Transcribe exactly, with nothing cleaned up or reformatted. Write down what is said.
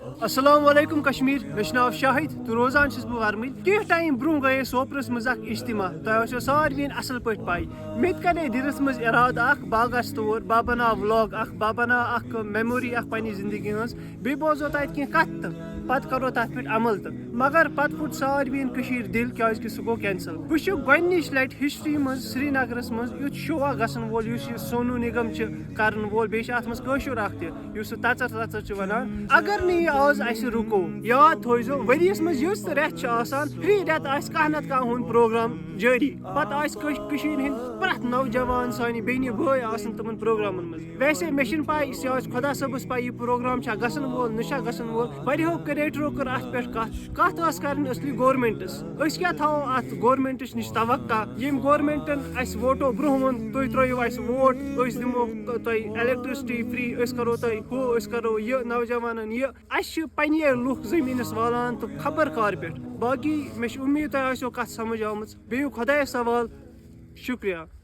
السلام علیکم کشمیر، مےٚ چھُ ناو شاہد تہٕ روزان چھُس بہٕ ورمٕلۍ۔ کینٛہہ ٹایم برونٛہہ گٔیے سوپرس منٛز اکھ اجتماع، تۄہہِ آسیو ساروِین اصل پٲٹھۍ پاے۔ مےٚ تہِ کنے دِلس منٛز ارادٕ اکھ، بہٕ گژھٕ تور، بہٕ بناو ولاگ اکھ، بہٕ بناو اکھ میموری اکھ پننہِ زندگی ہٕنٛز، بیٚیہِ بوزو تتہِ کینٛہہ کتھٕ تہٕ پتہٕ کرو تتھ پٮ۪ٹھ عمل تہٕ۔ مگر پتہٕ پھُٹ ساروِین کٔشیٖر دِل، کیازِ کہِ سُہ گوٚو کینسل۔ وٕچھِو، گۄڈنِچ لٹہِ ہسٹری منٛز سرینگرس منٛز یُتھ شو گژھن وول یُس یہِ سونو نگم چھِ کرن وول، بیٚیہِ چھِ اتھ منٛز کٲشُر اکھ تہِ یُس سُہ تژر تژر چھُ ونان۔ اگر نہٕ یہِ آز اسہِ رُکو، یاد تھٲیزیو، ؤریس منٛز یُس تہِ رٮ۪تھ چھُ آسان، پرٛٮ۪تھ رٮ۪تہٕ آسہِ کانٛہہ نتہٕ کانٛہہ ہُنٛد پروگرام جٲری۔ پتہٕ آسہِ کٲش-، کٔشیٖرِ ہٕنٛدۍ پرٛٮ۪تھ نوجوان، سانہِ بیٚنہِ بٲے آسن تِمن پروگرامن منٛز۔ ویسے مےٚ چھِنہٕ پاے، یہِ آسہِ خۄدا صٲبس پاے، یہِ پروگرام چھا گژھن وول، نہ چھا گژھن وول۔ واریاہو کریٹرو کٔر اتھ پٮ۪ٹھ کتھ۔ کتھ ٲس کرٕنۍ اصلی گورمنٹس؟ أسۍ کیٛاہ تھاوو اتھ گورمنٹس نِش توقع؟ ییٚمۍ گورمنٹن اسہِ ووٹو برونٛہہ ووٚن، تُہۍ ترٲیِو اسہِ ووٹ، أسۍ دِمو تۄہہِ electricity free، أسۍ کرو تۄہہِ ہُہ، أسۍ کرو یہِ نوجوانن یہِ۔ اسہِ چھِ پننی لُکھ زٔمیٖنس والان تہٕ خبر کر پٮ۪ٹھ۔ باقی مےٚ چھِ اُمید تۄہہِ آسیو کتھ سمجھ آمٕژ۔ بِہِو خۄدایس حوال۔ شُکریہ۔